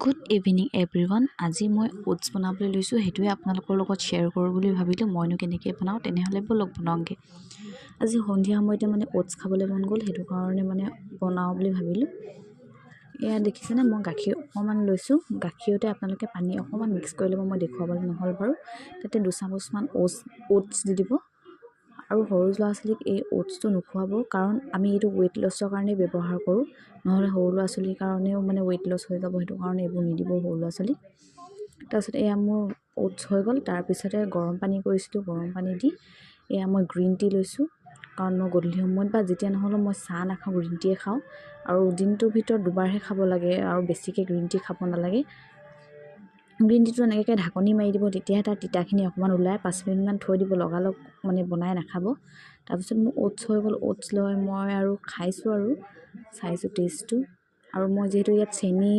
Good evening everyone. আজি মই oats বনাবলৈ লৈছোঁ, সেইটোৱে আপোনালোকৰ লগত শ্বেয়াৰ কৰোঁ বুলি ভাবিলোঁ। মইনো কেনেকৈ বনাওঁ, তেনেহ'লে ব'লক বনাওঁগৈ। আজি সন্ধিয়া সময়তে মানে অ'টছ খাবলৈ মন গ'ল, সেইটো কাৰণে মানে বনাওঁ বুলি ভাবিলোঁ। এয়া দেখিছেনে, মই গাখীৰ অকণমান লৈছোঁ। গাখীৰতে আপোনালোকে পানী অকণমান মিক্স কৰি ল'ব, মই দেখুৱাবলৈ নহ'ল বাৰু। তাতে 2 চামুচমান অ'টছ দি দিব। আৰু সৰু ল'ৰা ছোৱালীক এই অ'টছটো নোখোৱাব, কাৰণ আমি এইটো ৱেইট লছৰ কাৰণে ব্যৱহাৰ কৰোঁ। নহ'লে সৰু ল'ৰা ছোৱালীৰ কাৰণেও মানে ৱেইট লছ হৈ যাব, সেইটো কাৰণে এইবোৰ নিদিব সৰু ল'ৰা ছোৱালীক। তাৰপিছত এয়া মোৰ অ'টছ হৈ গ'ল। তাৰপিছতে গৰম পানী কৰিছিলোঁ। গৰম পানী দি এয়া মই গ্ৰীণ টি লৈছোঁ, কাৰণ মই গধূলি সময়ত বা যেতিয়া নহ'লেও মই চাহ নাখাওঁ, গ্ৰীণ টিয়ে খাওঁ। আৰু দিনটোৰ ভিতৰত দুবাৰহে খাব লাগে আৰু বেছিকৈ গ্ৰীণ টি খাব নালাগে। গ্ৰীণ টিটো এনেকৈ ঢাকনি মাৰি দিব, তেতিয়াহে তাৰ তিতাখিনি অকণমান ওলায়। 5 মিনিটমান থৈ দিব, লগালগ মানে বনাই নাখাব। তাৰপিছত মোৰ অ'টছ হৈ গ'ল। অ'টছ লৈ মই আৰু খাইছোঁ আৰু চাইছোঁ টেষ্টটো। আৰু মই যিহেতু ইয়াত চেনি